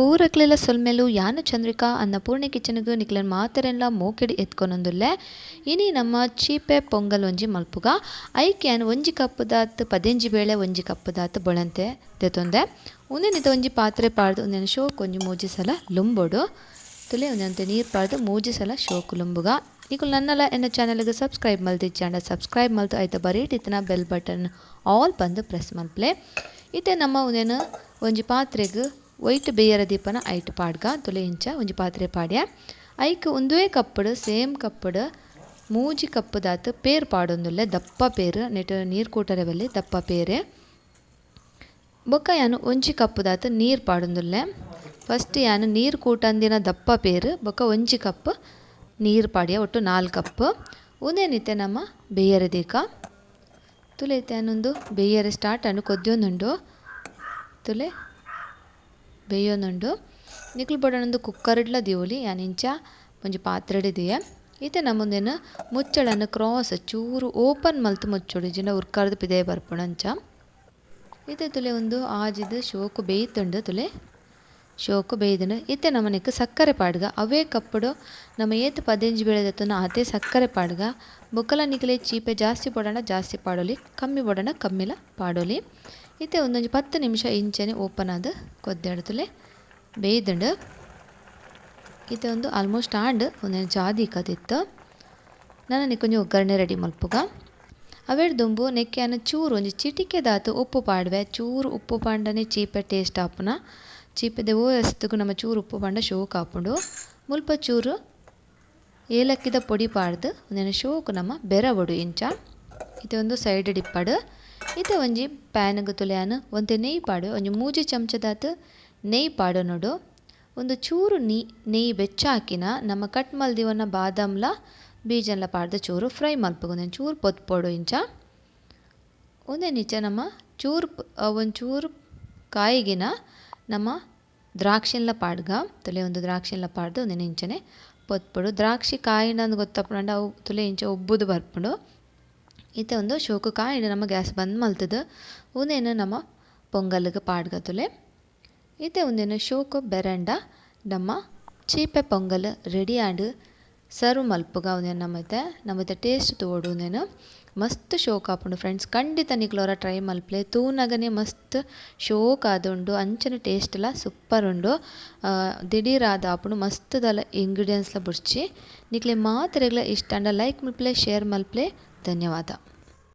ಪೂರಕ್ಲೆಲ ಸೊಲ್ಮೆಲು. ಯಾನು ಚಂದ್ರಿಕಾ, ಅನ್ನಪೂರ್ಣೆ ಕಿಚನ್ಗ್ ನಿಕ್ಲೆನ್ ಮಾತೆರೆನ್ಲ ಮೋಕೆಡ್ ಎತ್ಕೊನೊಂದುಲ್ಲೆ. ಇನಿ ನಮ್ಮ ಚೀಪೆ ಪೊಂಗಲ್ ಒಂಜಿ ಮಲ್ಪುಗ. ಐಕ್ ಯಾನ್ ಒಂಜಿ ಕಪ್ಪುದಾತ್ ಪದೆಂಜಿ ಬೇಳೆ, ಒಂಜಿ ಕಪ್ಪುದಾತ್ ಬೊಳಂತೆ ದೆತೊಂದೆ. ಉಂದೆನ್ ಒಂಜಿ ಪಾತ್ರೆ ಪಾಡ್ದ್ ಉಂದೆನ್ ಶೋಕ್ ಒಂಜಿ ಮೂಜಿ ಸಲ ಲುಂಬೊಡು. ತುಲೆ ಉಂದೆನ್ ನೀರ್ ಪಾಡ್ದ್ ಮೂಜಿ ಸಲ ಶೋಕ್ ಲುಂಬುಗ. ನಿಕುಲು ನನ್ನಲ ಎನ್ನ ಚಾನೆಲ್ಗ್ ಸಬ್ಸ್ಕ್ರೈಬ್ ಮಲ್ದಿಜ್ಜಾಂಡ ಸಬ್ಸ್ಕ್ರೈಬ್ ಮಲ್ತು ಐತ ಬರೀಟ್ ಇತ್ತಿನ ಬೆಲ್ ಬಟನ್ ಆಲ್ ಪಂದ್ ಪ್ರೆಸ್ ಮಲ್ಪಲೆ. ಇತ್ತೆ ನಮ್ಮ ಉಂದೆನ್ ಒಂಜಿ ಪಾತ್ರೆಗ್ ಒಯ್ಟ್ ಬೇಯರ ದೀಪನ ಐಟ್ ಪಾಡ್ಗ. ತುಲೆ ಇಂಚ ಒಂಜಿ ಪಾತ್ರೆ ಪಾಡ್ಯ. ಐಕ್ ಉಂದುವೇ ಕಪ್ಪುಡು ಸೇಮ್ ಕಪ್ಪುಡು ಮೂಜಿ ಕಪ್ಪುದಾತ್ ಪೇರ್ ಪಾಡೊಂದುಲ್ಲೆ. ದಪ್ಪ ಪೇರ್, ನೆಟ್ ನೀರ್ ಕೂಟರೆ ಬಲ್ಲಿ, ದಪ್ಪ ಪೇರೆ. ಬೊಕ್ಕ ಯಾನ್ ಒಂಜಿ ಕಪ್ಪುದಾತ್ ನೀರ್ ಪಾಡೊಂದುಲ್ಲೆ. ಫಸ್ಟ್ ಯಾನ್ ನೀರ್ ಕೂಟಂದಿನ ದಪ್ಪ ಪೇರ್ ಬೊಕ್ಕ ಒಂಜಿ ಕಪ್ ನೀರ್ ಪಾಡ್ಯ, ಒಟ್ಟು 4 ಕಪ್. ಉಂದೆನಿತ್ತೆ ನಮ್ಮ ಬೇಯರೆ ದೀಕ. ತುಲೆ ಇತ್ತೆ ಯಾನೊಂದು ಬೇಯರೆ ಸ್ಟಾರ್ಟ್ ಅನ್ನು ಕೊದ್ಯೊಂದುಂಡು. ತುಲೆ ಬೇಯೊಂದುಂಡು. ನಿಕುಲು ಬೋಡಾಂಡ ಕುಕ್ಕರ್ಡ್ಲ ದೀವೊಲಿ, ಯಾನ್ ಇಂಚ ಒಂಜಿ ಪಾತ್ರೆಡ್ ದೀಯೆ. ಇತ್ತೆ ನಮ್ಮುಂದೆನ್ ಮುಚ್ಚಳನ್ನು ಕ್ರಾಸ್ ಚೂರು ಓಪನ್ ಮಲ್ತ್ ಮುಚ್ಚೊಡು, ಇಜ್ಜಿಂಡ ಉರ್ಕಾರ್ದ್ ಪಿದಯಿ ಬರ್ಪುಂಡು ಅಂಚ. ಇತ್ತೆ ತುಲೆ ಉಂದು ಆಜಿದ್ ಶೋಕು ಬೇಯ್ತುಂಡು. ತುಲೆ ಶೋಕು ಬೇಯ್ದುಂಡು. ಇತ್ತೆ ನಮನೆಕ್ ಸಕ್ಕರೆ ಪಾಡ್ಗ. ಅವೇ ಕಪ್ಪುಡು ನಮ್ಮ ಏತ್ ಪದೆಂಜಿ ಬೇಳೆ ದೆತ್ತುನ ಆತೆ ಸಕ್ಕರೆ ಪಾಡ್ಗ. ಬೊಕ್ಕಲ ನಿಕಲೆ ಚೀಪೆ ಜಾಸ್ತಿ ಬೋಡಾಂಡ ಜಾಸ್ತಿ ಪಾಡೊಲಿ, ಕಮ್ಮಿ ಬೋಡಾಂಡ ಕಮ್ಮಿಲ ಪಾಡೊಲಿ. ಇತ್ತೆ ಒಂದೊಂಜಿ 10 ನಿಮಿಷ ಇಂಚನೆ ಓಪನ್ ಆದ್ ಕೊದ್ದೆಡ್. ತುಲೆ ಬೇಯ್ದುಂಡು. ಇತ್ತೆ ಒಂದು ಆಲ್ಮೋಸ್ಟ್ ಆಂಡ್. ಒಂದೊಂಜಿ ಜಾದಿ ಕದಿತ್ತು. ನನ ನೆಕ್ಕೊಂಜಿ ಒಗ್ಗರಣೆ ರೆಡಿ ಮಲ್ಪುಗ. ಅವೆಡ್ ದುಂಬು ನೆಕ್ಕೆ ಯಾನ್ ಚೂರು ಒಂಜಿ ಚಿಟಿಕೆದಾತ್ ಉಪ್ಪು ಪಾಡ್ವೆ. ಚೂರು ಉಪ್ಪು ಪಾಂಡನೆ ಚೀಪೆ ಟೇಸ್ಟ್ ಆಪುನ. ಚೀಪೆದ ಓ ವಸ್ತುಗು ನಮ್ಮ ಚೂರು ಉಪ್ಪು ಪಾಂಡ ಶೋಕ್ ಆಪುಂಡು. ಮುಲ್ಪ ಚೂರು ಏಲಕ್ಕಿದ ಪೊಡಿ ಪಾಡ್ದು ಒಂದೆನ ಶೋಕು ನಮ್ಮ ಬೆರವೊಡು ಇಂಚ. ಇತ್ತೆ ಒಂದು ಸೈಡ್ ಡಿಪ್ಪಡು. ಇತ್ತೆ ಒಂಜಿ ಪ್ಯಾನ್ಗ್ ತುಲೆ ಯಾನ್ ಒಂತೆ ನೆಯ್ ಪಾಡು. ಒಂಜಿ ಮೂಜಿ ಚಮಚದಾತ್ ನೆಯ್ ಪಾಡೊನೊಡು. ಒಂದು ಚೂರು ನೆಯ್ ಬೆಚ್ಚ ಹಾಕಿನ ನಮ್ಮ ಕಟ್ ಮಲ್ದಿವನ್ನ ಬಾದಾಮ್ಲ ಬೀಜನ್ಲ ಪಾಡ್ದು ಚೂರು ಫ್ರೈ ಮಲ್ಪುಗ. ಒಂದೊಂದು ಚೂರು ಪೊತ್ಪೊಡು ಇಂಚ. ಒಂದೇ ನಿಚ ನಮ್ಮ ಚೂರು ಒಂಚೂರು ಕಾಯಿಗಿನ ನಮ್ಮ ದ್ರಾಕ್ಷಿನ್ಲ ಪಾಡ್ಗ. ತುಲೆ ಒಂದು ದ್ರಾಕ್ಷಿನ್ಲ ಪಾಡ್ದು ಒಂದೇನು ಇಂಚನೆ ಪೊತ್ಪೊಡು. ದ್ರಾಕ್ಷಿ ಕಾಯಿನಂದು ಗೊತ್ತಪುಂಡ ಅವು ತುಲೆ ಇಂಚ ಉಬ್ಬುದು ಬರ್ಪುಂಡು. ಇತ್ತೆ ಒಂದು ಶೋಕು ಕಾಯಿನ ನಮ್ಮ ಗ್ಯಾಸ್ ಬಂದ್ ಮಲ್ತದು ಉಂದೇನು ನಮ್ಮ ಪೊಂಗಲ್ಗೆ ಪಾಡ್ಗ. ತುಲೆ ಇತ್ತೆ ಒಂದೇನು ಶೋಕು ಬೆರಂಡ ನಮ್ಮ ಚೀಪೆ ಪೊಂಗಲ್ ರೆಡಿ ಆಂಡ್. ಸರ್ವ್ ಮಲ್ಪುಗ. ಉಂದೆನ್ ನಮ್ಮತ್ತೆ ನಮ್ಮತ್ತೆ ಟೇಸ್ಟ್ ತೂವೊಡು. ಉಂದೆನ್ ಮಸ್ತ್ ಶೋಕ್ ಆಪುಂಡು ಫ್ರೆಂಡ್ಸ್, ಖಂಡಿತ ನಿಕ್ಲೋರ ಟ್ರೈ ಮಲ್ಪಲೆ. ತೂನಗನೆ ಮಸ್ತ್ ಶೋಕ್ ಆದುಂಡು, ಅಂಚನೆ ಟೇಸ್ಟ್ಲ ಸೂಪರ್ ಉಂಡು. ದಿಢೀರ್ ಆಪುಂಡು, ಮಸ್ತ್ ದಾಲ ಇಂಗ್ರೀಡಿಯೆಂಟ್ಸ್ಲ ಬುಡ್ಚಿ. ನಿಕ್ಲೆ ಮಾತೆರೆಗ್ಲ ಇಷ್ಟ ಆಂಡ ಲೈಕ್ ಮಲ್ಪಲೆ, ಶೇರ್ ಮಲ್ಪಲೆ. ಧನ್ಯವಾದ.